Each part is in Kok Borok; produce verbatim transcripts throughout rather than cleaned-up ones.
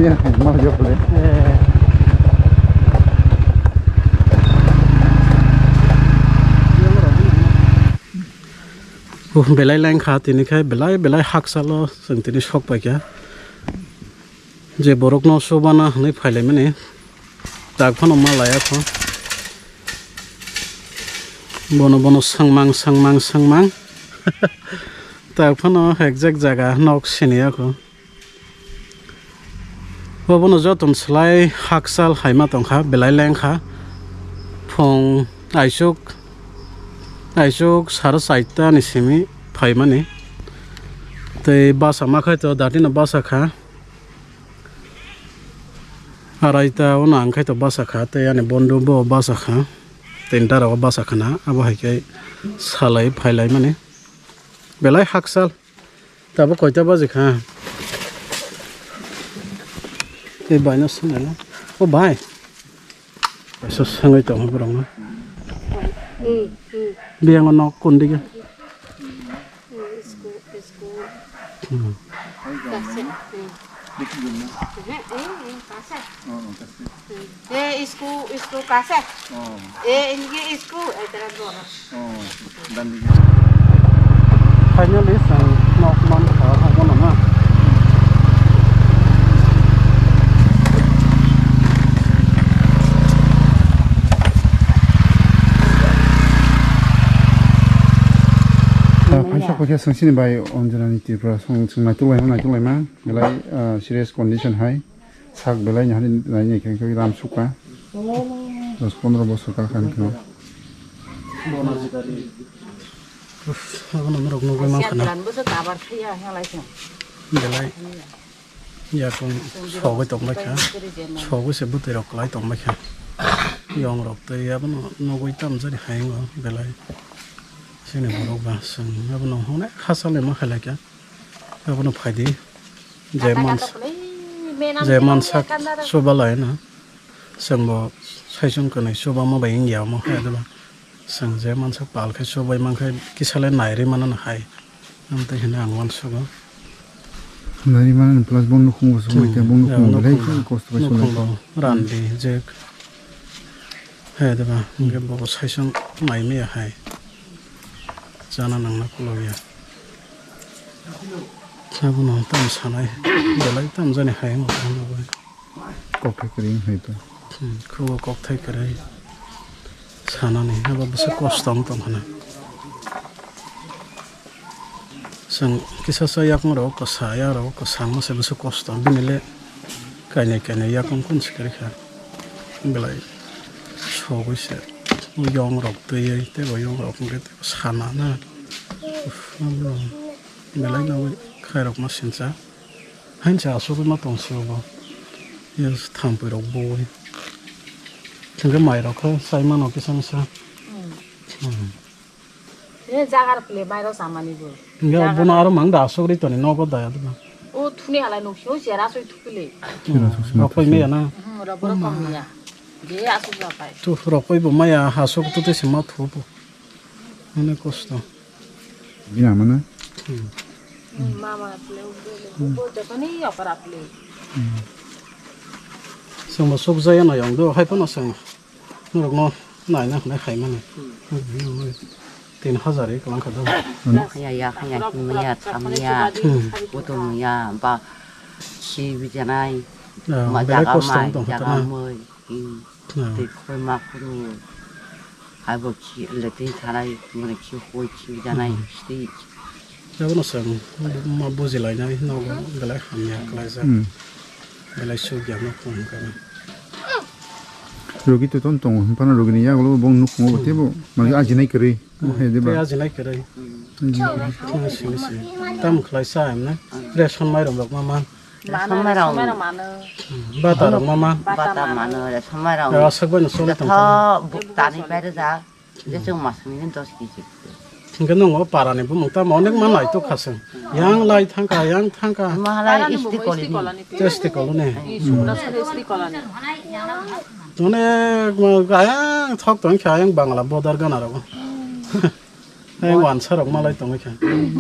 Uff, belai lengkha tini khai, belai belai haksalo chwng tini sok paikha. Je borokno chubana hwnwi phailaimani, tak phano ma laya kho. Bono bono swngmang swngmang swngmang. Tak phano exact jaga nok siniya kho. Obono jotono slai hakchal haima tongkha, belai lengkha. Phung aisuk, aisuk sara chaita ni simi phaimani. Tei basa ma khai to dati no basa kha. Araita o nang khai to basa kha, tei ani bondu bo basa kha. Tinta rogo basa khana, abo hai khe salai phailai mani. Belai hakchal. Tabuk koita baji kha? Tei bai no swnai la. O bai. Kaisa swngwi tongo borok no. Biyang o nok kun dige. Hmm. Kase. Hmm. Eh, eh, kase. Hmm. Eh, isku, isku kase. Eh, ini isku, eh, terang dua. Finally, sang nok man kha, ha, bono na. Phaisa kokya sungsini bai Anjanani Tripura song sung naituk laima, naituk laima, belai, ah, serious condition hai. Sak belai ni hani nai ni khe ram suka. Dos pondro bosor ka khan khe. Uff, abono norok nugwi mankha na. Belai yakung sogwi tongbaikha. Sogwi se bwtwi rok kwlai tongbaikha. Yong rok tei abono nugwi tamjani hayung o belai. Chini borok ba chwng abono onek hachal ni ma khailai kha. Abono phaidi. Je mans-, je mansak chubalai no. Chwngbo saichung kwnwi chubama bai wngya omo hai adwma. Chwng je mansak pal khe chubai mankhe kisa le nairwi mano hai. Amtwi hwnwi ang uansugo. Nairwi mano plus bong nukhungo chubui khe bong nukhungo belai khe kosto bai chulai kha. Randi je. Hai adwma hwnkhe bo saichung nai maya hai. Chana nangna kolokya. Abono tam sanai, belai tam jani hai wng tong nugwi. Kokthai kwrwi wng hai to. Hmm, khubo kokthai kwrwi. Sanani, abo bwswk kosto wng tong khna. Chwng kisa sa yakung rok kwsa, yak rok kwsang ma se bwswk kosto. Bini le kainai kainai yakung kun se kwrwi kha. Belai sogwi se. Yong rok twiwi, tei bo yong rok hwnkhe tei sana na. Uff, belai no khairokma sincha. Hainsa asugwi ma tong se obo. Yes, thampui rok bui. Hwnkhe mai rok khe chai mano kisa misa. Hmm. Hmm. He jagar pele mai rok samani bo. Hwnkhe jagar bono aro mang da asugwi toni nogo da ya dwma. O thuni halai nuk sio sera soi thukle. Hmm. Rokoi meya na. Hmm, rok borok kong ya. Je asuk la pai. Tu rokoi bo maya hasuk tu te se ma thu bo. Mane kosto. Bini ama na? Hmm. Mama pele, pele, pele, jotoni opor pele. Hmm. Chwngbo sukjaya no yong do, hai phano chwng norokno naina hwnwi hai mani. Hmm. Tin hazar ri kwlang kha do. Ya, ya, ya, ya, himya, thamya, hmm, kutumya, ba, si bijanai, ah, ma belai jaga kosto mai, wng tong kha jaga na. Mui. Hmm. Hmm. Tei khoi ma khoro. Hai bo khi latrine thanai, mane khi hoi khi janai, hmm, stitch. Jabo no chwng ma bujilainai nogo belai hamya kwlaijak. Hmm. Belai sugya no khum hwnkhe. Rogi to ton tongo, hwnphano rogini yagulo bo nukhumo bo teibo, hmm, mane ajinai kwrwi. Hmm. Hai de ba. Tei ajinai kwrwi. Hmm. Hmm, simi simi. Tamo khwlaisa emne. Ration mairum rok ma man. Mano, mano, mano. Bata rok ma man. Bata mano, re, somai rok. Aswk bai no choli tong. Joto buk tani pai rijak. Je chwng masani dos kg. Hingke nongo para ni bumung tamo onek ma nai tok khaswng. Yang lai thangka, yang thangka. Mahalai isti koloni. Testi koloni. Onek ma ayang thok tong kha ayang Bangla border gana rogo. Ayang wansa rok malai tong kha.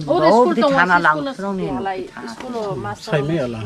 O school tong thana lang school ni. School o master. Sai me ala.